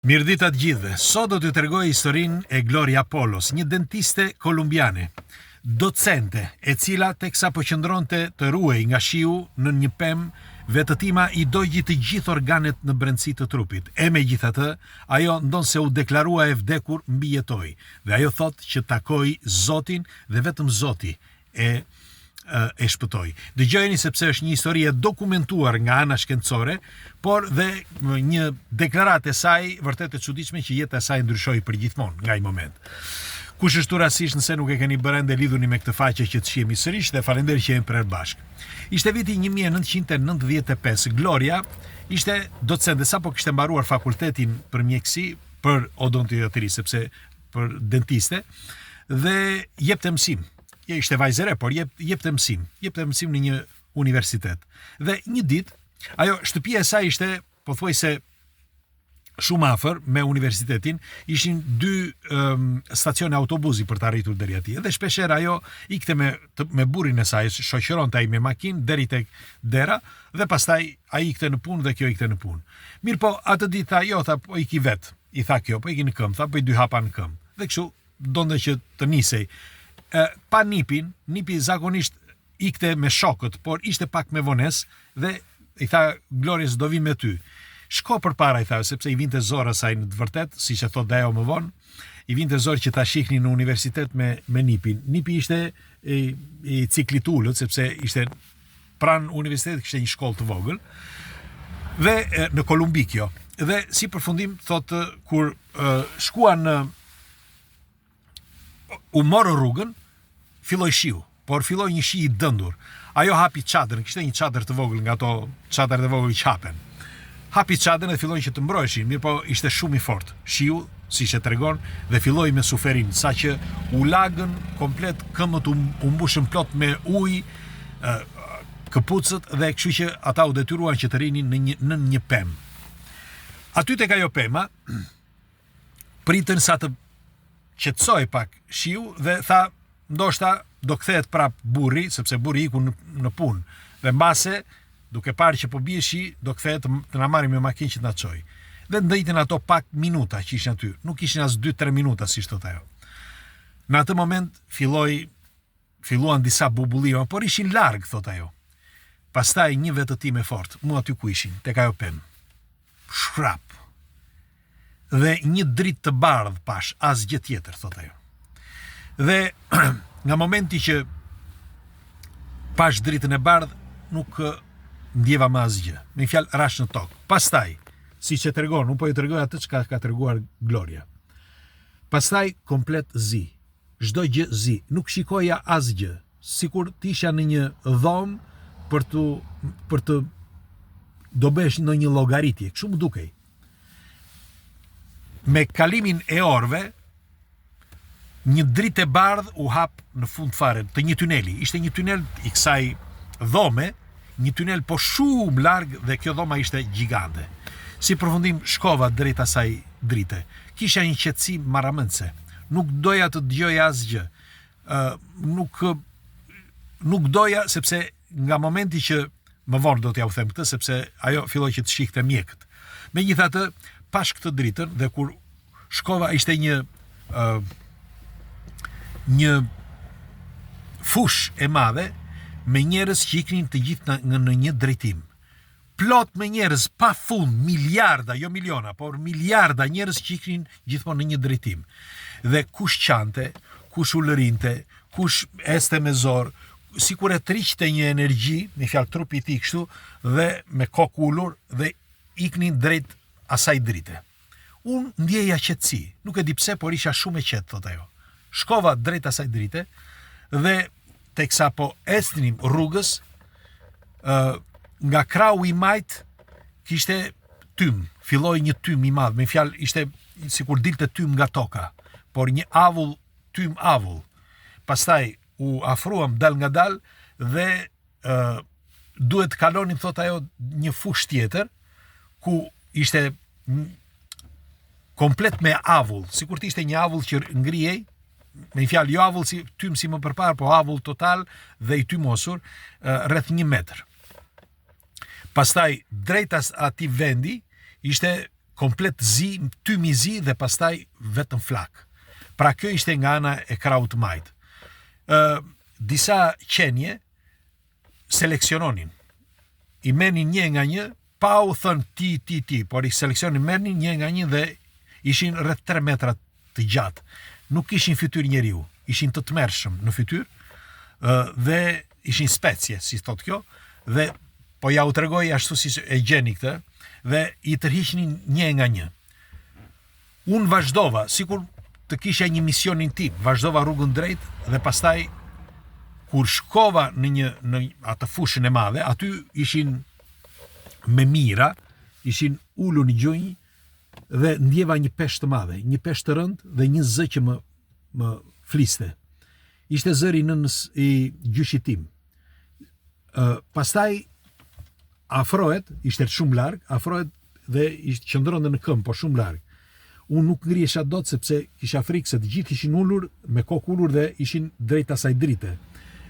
Mirëdita të gjithëve. Sot do t'ju tregoj historinë e Gloria Polos, një dentiste kolumbiane, docente, e cila teksa po qëndronte të ruhej nga shiu nën një pemë, vetëtima i dogji të gjithë organet në brendësi të trupit. E megjithatë, ajo ndonëse u deklarua e vdekur, mbijetoi. Dhe ajo thotë që takoi Zotin dhe vetëm Zoti e e shpëtoi. Dëgjojeni sepse është një histori e dokumentuar nga ana shkencore, por dhe një deklaratë e saj vërtet e çuditshme që jeta e saj ndryshoi përgjithmonë nga ai moment. Kush është rastësisht nëse nuk e keni bërë ende lidhuni me këtë faqe që të shihemi sërish dhe faleminderit që jemi prerë bashkë. Ishte viti 1995, Gloria ishte docente sapo kishte mbaruar fakultetin për mjekësi për odontoiatri sepse për dentiste dhe jepte mësim. Ja ishte vajzë e re, por jep, jepte mësim, jepte mësim në një universitet. Dhe një ditë, ajo shtëpia e saj ishte pothuajse shumë afër me universitetin, ishin dy um, stacione autobuzi për të arritur deri atje. Dhe shpeshherë ajo ikte me të, me burrin e saj, shoqëronte ai me makinë deri tek dera dhe pastaj ai ikte në punë dhe kjo ikte në punë. Mirëpo, atë ditë tha, jo, tha, po iki vetë. I tha kjo, po iki në këmbë, tha, bëj dy hapa në këmbë. Dhe kështu donte që të nisej. E, pa nipin, nipi zakonisht ikte me shokët, por ishte pak me vonesë dhe i tha Glorias do vi me ty. Shko përpara i tha, sepse i vinte zor asaj në të vërtetë, siç e thotë dhe ajo më vonë, i vinte zor që ta shihnin në universitet me me nipin. Nipi ishte i, i ciklit të ulët, sepse ishte pranë universitetit kishte një shkollë të vogël. Dhe e, në Kolumbi kjo. Dhe si përfundim thotë kur e, shkuan në u morën rrugën, filloi shiu, por filloi një shi i dëndur. Ajo hapi çadrën, kishte një çadër të vogël nga ato çadrat e vogël që hapen. Hapi çadrën dhe filloi që të mbroheshin, mirëpo ishte shumë i fortë. Shiu, siç e tregon, dhe filloi me suferin, saqë u lagën komplet këmbët u, u mbushën plot me ujë, këpucët dhe kështu që ata u detyruan që të rrinin në një nën një pemë. Aty tek ajo pema pritën sa të qetësohej pak shiu dhe tha ndoshta do kthehet prap burri, sepse burri iku në, në punë. Dhe mbase duke parë që po bie shi, do kthehet të, të na marrë me makinë që të na çojë. Dhe ndëjtën ato pak minuta që ishin aty, nuk ishin as 2-3 minuta siç thotë ajo. Në atë moment filloi filluan disa bubullima, por ishin larg, thotë ajo. Pastaj një vetëtimë e fortë, mu aty ku ishin, tek ajo pemë. Shrap. Dhe një dritë të bardhë pashë, asgjë tjetër, thotë ajo. Dhe nga momenti që pashë dritën e bardhë, nuk ndjeva më asgjë. Me një fjalë rashë në tokë. Pastaj, siç e tregon, unë po ju tregoj atë çka ka treguar Gloria. Pastaj komplet zi. Çdo gjë zi, nuk shikoja asgjë, sikur të isha në një dhomë për të për të do bësh ndonjë llogaritje, kështu më dukej. Me kalimin e orëve, një dritë e bardhë u hap në fund fare të një tuneli. Ishte një tunel i kësaj dhome, një tunel po shumë larg dhe kjo dhoma ishte gjigante. Si përfundim shkova drejt asaj drite. Kisha një qetësi marramendëse. Nuk doja të dëgjoja asgjë. Ë nuk nuk doja sepse nga momenti që më vonë do t'jua them këtë sepse ajo filloi që të shihte mjekët. Megjithatë, pashë këtë dritën dhe kur shkova ishte një uh, një fushë e madhe me njerëz që iknin të gjithë në, në, në një drejtim. Plot me njerëz pa fund, miliarda, jo miliona, por miliarda njerëz që iknin gjithmonë në një drejtim. Dhe kush qante, kush ulërinte, kush ecte me zor, sikur e tërhiqte një energji, me fjalë trupi i tij kështu dhe me kokë ulur dhe iknin drejt asaj drite. Unë ndjeja qetësi, nuk e di pse, por isha shumë e qetë, thotë ajo. Shkova drejt asaj drite dhe teksa po ecnim rrugës, ë nga krahu i majtë kishte tym, filloi një tym i madh, me fjalë ishte sikur dilte tym nga toka, por një avull, tym avull. Pastaj u afruam dalngadalë dhe ë duhet të kalonim thotë ajo një fushë tjetër ku ishte komplet me avull, sikur të ishte një avull që ngrihej, me një fjalë jo avull si tym si më përparë, po avull total dhe i tymosur rreth një metër. Pastaj drejt atij vendi ishte Komplet zi, tym i zi dhe pastaj vetëm flakë. Pra kjo ishte nga ana e krahut të majtë. Ë disa qenie seleksiononin. I merrnin një nga një, pa u thënë ti, ti, ti, por i seleksionin merrnin një nga një dhe ishin rreth 3 metra të gjatë. Nuk kishin fytyrë njeriu, ishin të tmerrshëm në fytyrë dhe ishin specie, si thotë kjo, dhe po ja u tregoj ashtu si e gjeni këtë dhe i tërhiqnin një nga një. Unë vazhdova, sikur të kisha një misionin tim, vazhdova rrugën drejt dhe pastaj kur shkova në një në atë fushën e madhe, aty ishin me mijëra, ishin ulur në gjunjë dhe ndjeva një peshë të madhe, një peshë të rëndë dhe një zë që më më fliste. Ishte zëri i nënës i gjyshit tim. Ë pastaj afrohet, ishte shumë larg, afrohet dhe ishte qëndronte në këmbë, po shumë larg. Unë nuk ngrihesha dot sepse kisha frikë se të gjithë ishin ulur me kokë ulur dhe ishin drejt asaj drite.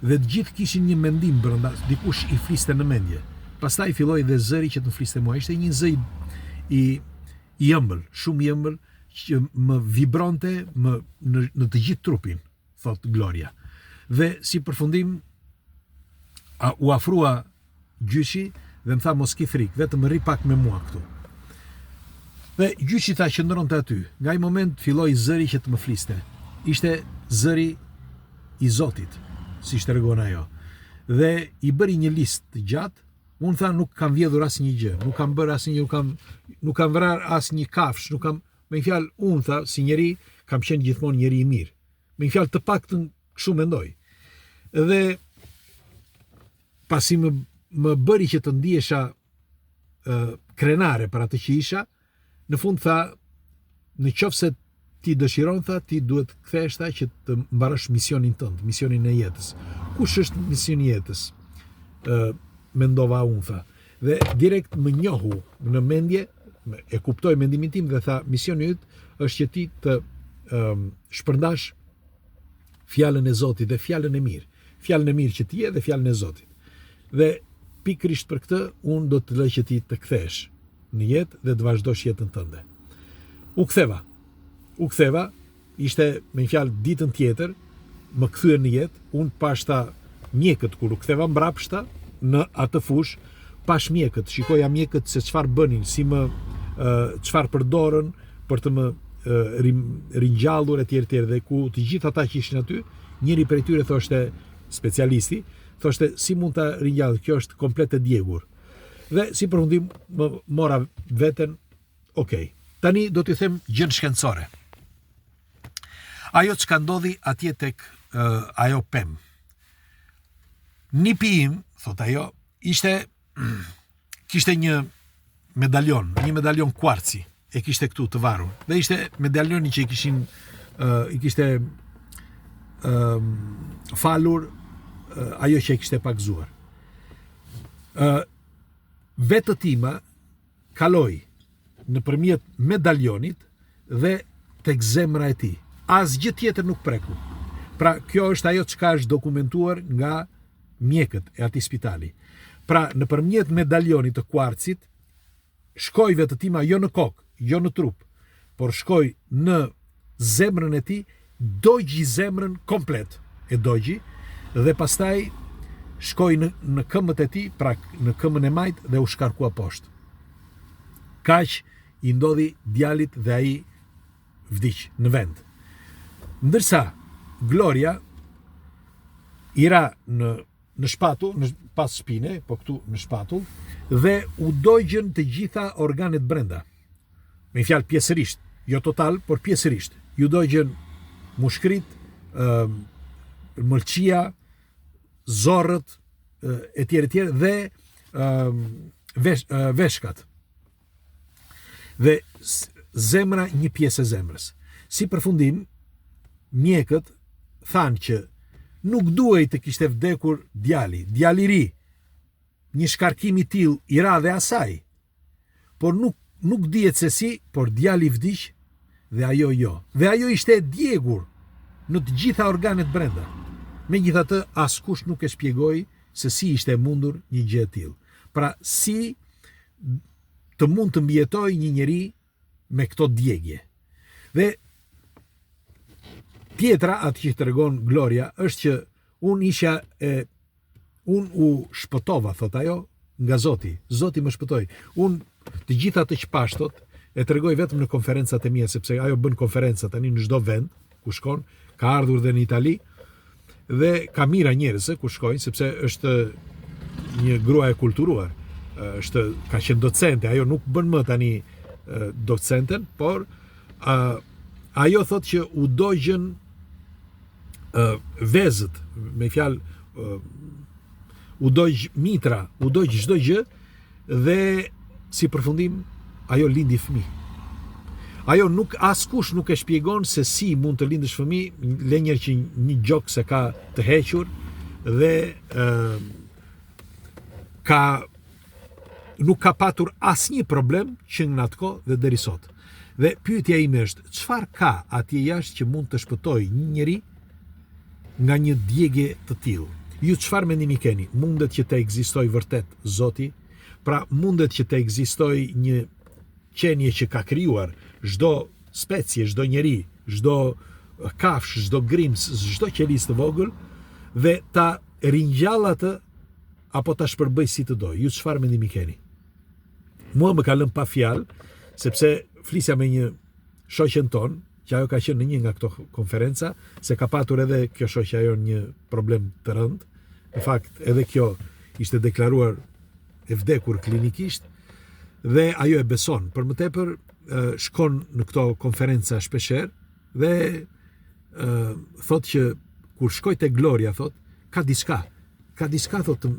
Dhe të gjithë kishin një mendim brenda, dikush i fliste në mendje. Pastaj filloi dhe zëri që të më fliste mua. Ishte një zë i i, i ëmbël, shumë i ëmbël që më vibronte më në, në të gjithë trupin, thotë Gloria. Dhe si përfundim a, u afrua gjyshi dhe më tha mos ki frikë, vetëm rri pak me mua këtu. Dhe gjyshi tha qëndronte aty. Nga ai moment filloi zëri që të më fliste. Ishte zëri i Zotit, siç tregon ajo. Dhe i bëri një listë të gjatë, unë tha nuk kam vjedhur asnjë gjë, nuk kam bërë asnjë, nuk kam nuk kam vrarë asnjë kafshë, nuk kam, me një fjalë, unë tha si njeri kam qenë gjithmonë njeri i mirë. Me një fjalë të paktën kështu mendoj. Dhe pasi më më bëri që të ndihesha ë krenare për atë që isha, në fund tha, në qoftë se ti dëshiron tha, ti duhet të kthehesh tha që të mbarosh misionin tënd, misionin e jetës. Kush është misioni i jetës? Ë mendova unë tha. Dhe direkt më njohu në mendje, e kuptoi mendimin tim dhe tha, misioni yt është që ti të ë shpërndash fjalën e Zotit dhe fjalën e mirë. Fjalën e mirë që ti je dhe fjalën e Zotit. Dhe pikërisht për këtë unë do të lë që ti të kthehesh në jetë dhe të vazhdosh jetën tënde. U ktheva. U ktheva, ishte me një fjalë ditën tjetër, më kthyen në jetë, unë pashë tha mjekët kur u ktheva mbrapshta në atë fushë, pashë mjekët, shikoja mjekët se çfarë bënin, si më çfarë përdorën për të më ringjallur etj etj dhe ku të gjithë ata që ishin aty, njëri prej tyre thoshte specialisti, thoshte si mund ta ringjall, kjo është komplet e djegur. Dhe si përfundim më mora veten, ok. Tani do t'ju them gjënë shkencore. Ajo çka ndodhi atje tek uh, ajo pemë. Nipi im, thot ajo, ishte kishte një medaljon, një medaljon kuarci, e kishte këtu të varur. Dhe ishte medaljoni që i kishin uh, i kishte uh, falur uh, ajo që e kishte pagëzuar. Uh, vetëtima kaloi nëpërmjet medaljonit dhe tek zemra e tij. Asgjë tjetër nuk preku. Pra, kjo është ajo çka është dokumentuar nga mjekët e atij spitali. Pra, nëpërmjet medaljonit të kuarcit, shkoi vetëtima jo në kokë, jo në trup, por shkoi në zemrën e tij, dogji zemrën komplet, e dogji, dhe pastaj shkoi në, në këmbët e tij, pra në këmbën e majtë dhe u shkarkua poshtë. Kaq i ndodhi djalit dhe ai vdiq në vend. Ndërsa Gloria i ra në në shpatull, në pas shpine, po këtu në shpatull dhe u dogjën të gjitha organet brenda. Me një fjalë pjesërisht, jo total, por pjesërisht. Iu dogjën mushkëritë, ë mëlçia, zorrët e tjerë e tjerë dhe ë vesh, veshkat. Dhe zemra një pjesë e zemrës. Si përfundim, mjekët thanë që nuk duhej të kishte vdekur djali, djali i ri. Një shkarkim i tillë i ra dhe asaj. Por nuk nuk dihet se si, por djali vdiq dhe ajo jo. Dhe ajo ishte e djegur në të gjitha organet brenda. Megjithatë, askush nuk e shpjegoi se si ishte e mundur një gjë e tillë. Pra, si të mund të mbijetojë një njeri me këto djegie. Dhe tjetra atë që tregon Gloria është që unë isha e unë u shpëtova, thotë ajo, nga Zoti. Zoti më shpëtoi. Unë të gjitha atë që pashë, thotë, e tregoj vetëm në konferencat e mia, sepse ajo bën konferenca tani në çdo vend ku shkon, ka ardhur dhe në Itali dhe ka mijëra njerëz ku shkojnë sepse është një grua e kulturuar, është ka qenë docente, ajo nuk bën më tani docenten, por a, ajo thotë që u dogjën vezët, me fjalë u dogj mitra, u dogj çdo gjë dhe si përfundim ajo lindi fëmijë. Ajo nuk askush nuk e shpjegon se si mund të lindësh fëmijë, le njëherë që një gjoks e ka të hequr dhe ë ka nuk ka patur asnjë problem që në atë kohë dhe deri sot. Dhe pyetja ime është, çfarë ka atje jashtë që mund të shpëtojë një njeri nga një djegie të tillë? Ju çfarë mendimi keni? Mundet që të ekzistojë vërtet Zoti? Pra mundet që të ekzistojë një qenie që ka krijuar çdo specie, çdo njeri, çdo kafshë, çdo grimcë, çdo qelizë të vogël dhe ta ringjallë atë apo ta shpërbëjë si të dojë. Ju çfarë mendimi keni? Mua më ka lënë pa fjalë, sepse flisja me një shoqen tonë, që ajo ka qenë në një nga këto konferenca, se ka patur edhe kjo shoqja jonë një problem të rëndë. Në fakt, edhe kjo ishte deklaruar e vdekur klinikisht dhe ajo e beson. Për më tepër, shkon në këto konferenca shpeshherë dhe thotë që kur shkoj te Gloria, thotë, ka diçka, ka diçka thotë,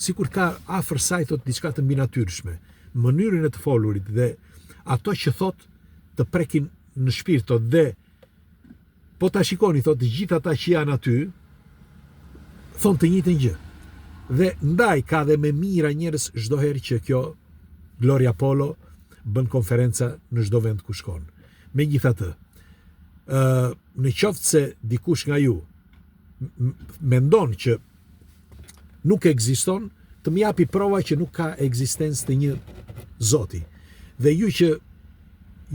sikur ka afër saj thotë diçka të mbinatyrshme, mënyrën e të folurit dhe ato që thotë të prekin në shpirt thotë dhe po ta shikoni thotë të gjithë ata që janë aty thonë të njëjtën gjë. Dhe ndaj ka dhe me mijëra njerëz çdo herë që kjo Gloria Polo bën konferenca në çdo vend ku shkon. Megjithatë, ë në qoftë se dikush nga ju mendon që nuk ekziston, të më japi prova që nuk ka ekzistencë të një zoti. Dhe ju që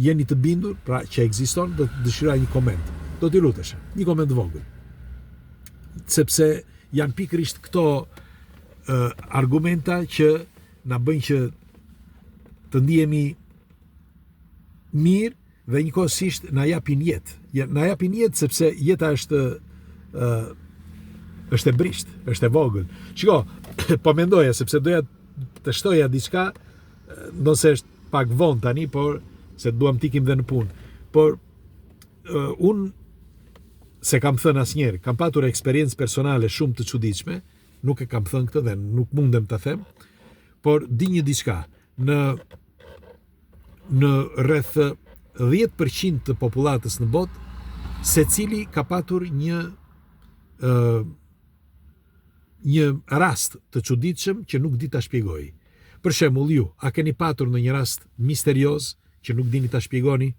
jeni të bindur, pra që ekziston, do të dëshiroja një koment. Do t'ju lutesha, një koment të vogël. Sepse janë pikërisht këto uh, argumenta që na bëjnë që të ndihemi mirë dhe njëkohësisht na japin jetë. Na japin jetë sepse jeta është ë është e brishtë, është e vogël. Shiko, po mendoja sepse doja të shtoja diçka, ndonëse është pak vonë tani, por se duam të ikim dhe në punë. Por uh, unë s'e kam thënë asnjëherë, kam patur eksperiencë personale shumë të çuditshme, nuk e kam thënë këtë dhe nuk mundem ta them, por di një diçka, në në rreth 10% të popullatës në botë, secili ka patur një ë një rast të çuditshëm që nuk di ta shpjegojë. Për shembull ju, a keni patur ndonjë rast misterioz që nuk dini ta shpjegoni?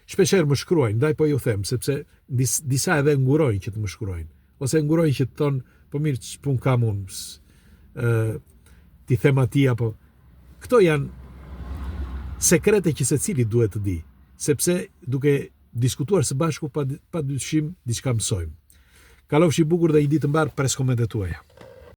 Shpeshherë më shkruajnë, ndaj po ju them, sepse disa edhe ngurojnë që të më shkruajnë. Ose ngurojnë që të thonë, po mirë, ç'punë kam unë, ë t'i them atij apo këto janë sekrete që secili duhet të di, sepse duke diskutuar së bashku pa, pa dyshim diçka mësojmë. Kalofshi bukur dhe një ditë të mbarë, pres komentet tuaja.